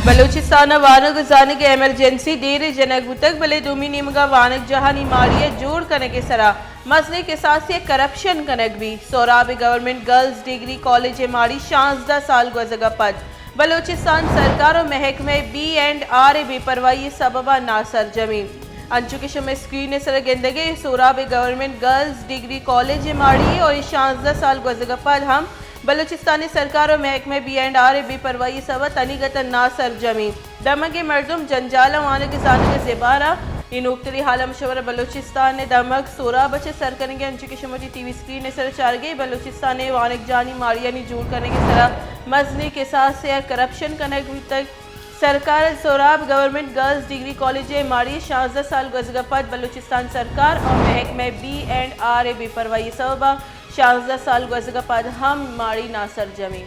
بلوچستان ء وانگ ء زانگ ء ایمرجنسی دیر ء جنگ بوتگ، بلے دومی نیمگ ء وانگجاہانی ماڑی ء جوڑ کنگ ء سرا مزنیں کساسے ء کرپشن کنگ بیت۔ سہراب ء گورنمنٹ گرلز ڈگری کالج ء ماڑی شانزدہ سال گوزگ ء پد بلوچستان سرکار ء محکمہ بی اینڈ آر ء بے پرواہی ء سبب ء ناسرجمی۔ انچو کہ شمئے اسکرین ء سر ء گندگ ء، سہراب ء گورنمنٹ گرلز ڈگری کالج ء ماڑی ء اور شانزدہ سال گوزگ ء پد ہم بلوچستان سرکار ء محکمہ بی اینڈ آر ء بے پرواہی ء سبب تنیگت ء ناسرجمی۔ دمگ ء مردم جنجال ء وانگ ء زانگ ء زبار ء۔ اے نوکتریں حال ء مشورہ بلوچستان ء دمگ سہراب ء چہ سر کنگ ء، انچو کہ شما وتی ٹی وی اسکرین ء سر ء چارگ ء، بلوچستان ء وانگجاہانی ماڑیانی جوڑ کنگ ء سرا مزنیں کساسے ء کرپشن کنگ بوتگ۔ سرکار ء Sohrab government girls degree college ء ماڑی شانزدہ سال گوزگ ء پد بلوچستان سرکار اور محکمہ بی اینڈ آر ء بے پرواہی ء سبب ء شانزدہ سال گوزگ ء پد ہم ماڑی ناسرجمی۔